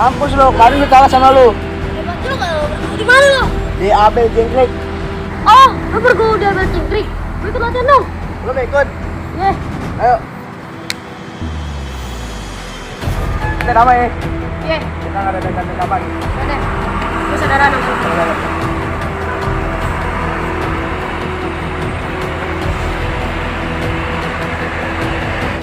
Mampus lo, kemarin gue kalah sama lo. Hebat lu kalau di mana lo? Di Abel Jengkrik. Oh, lu berguru di Abel Jengkrik. Lu ikut latihan dong. Lo mau ikut? Ye. Ayo. Kita damai ya. Ye. Kita nggak ada dendam-dendaman. Ada. Lu saudara dong. Ayo.